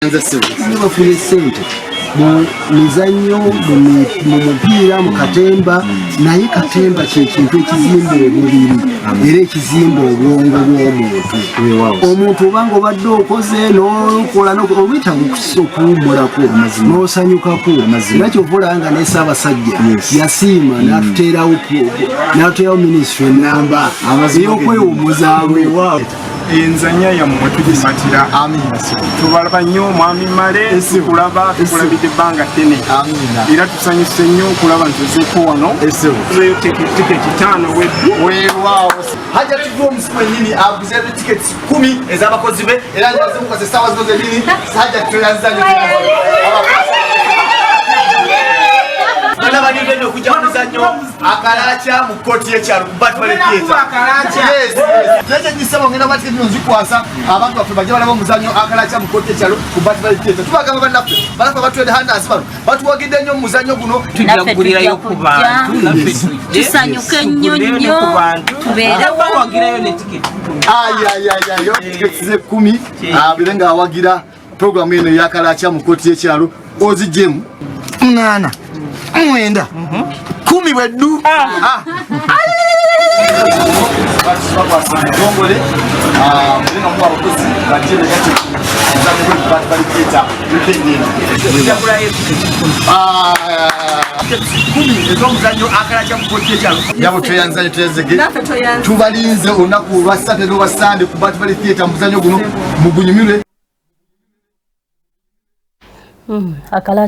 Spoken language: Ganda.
Bafunye sente mu mizannyo, mu mupiira, mu katemba, naye katemba kyekintu ekizimba omubiri era ekizimba obwongo bw'omuntu. Omuntu obanga obadde okoze nokola, obwetaaga okuwummulako n'osanyukako, era kyova olaba nga ne Ssaabasajja yasiima n'atuteerawo minisitule enamba ey'okwewummuzaamu. Enzanya yammwe tugimatira. Tubalaba nnyo, Mwami Male, tukulaba, tukulabidde ebbanga ddene era tusanyuse nnyo okulaba nti ozeeko wano, zeyo tiketi 5 weddu. Weewaawo, Hajati Drooms mwennyini aguze tiketi 10 ez'abakozi be era njazimukwasa essaawa zino zennyini. Hajati, toyanziza nnyo. Bonna balindedde okujja mu muzannyo Akalaca mu kkooti y'ekyalo ku Bat Valley Theatre. Kyekyenyisaba ngenda batiketi zino nzikwasa abantu baffe bajje balaba omuzannyo Akalaca mu kkooti y'ekyalo ku Bat Valley Theatre. Tubagamba bannaffe abatwede handas bano batuwagidde nnyo mu muzannyo guno. Tujja Naffe kugulirayo tujja ku kujja. bantu, naffe tujje Tusanyuke nnyo tugulireyo ne nnyo. ku bantu. Tubeerewo. Bawagirayo ne tiketi. Ayayayayo, tiketi ze 10 abeere ng'awagira programu eno ey'Akalaca mu kkooti y'ekyalo, oziggyemu munaana, mwenda, 10 bweddu. Bakwasa mutongole mule nga muwa abakozi bajje begatte bali theatre weekend eno. Tujja tiketi 10. 10 ez'omuzannyo Akalaca mu kkooti y'ekyalo. Yabo tweyanzanye, twezege. Naffe tweyanze. Tubalinze olunaku olwa Saturday n'olwa Sande ku Bat Valley Theatre mu muzannyo guno, mugunyumirwe. Akala.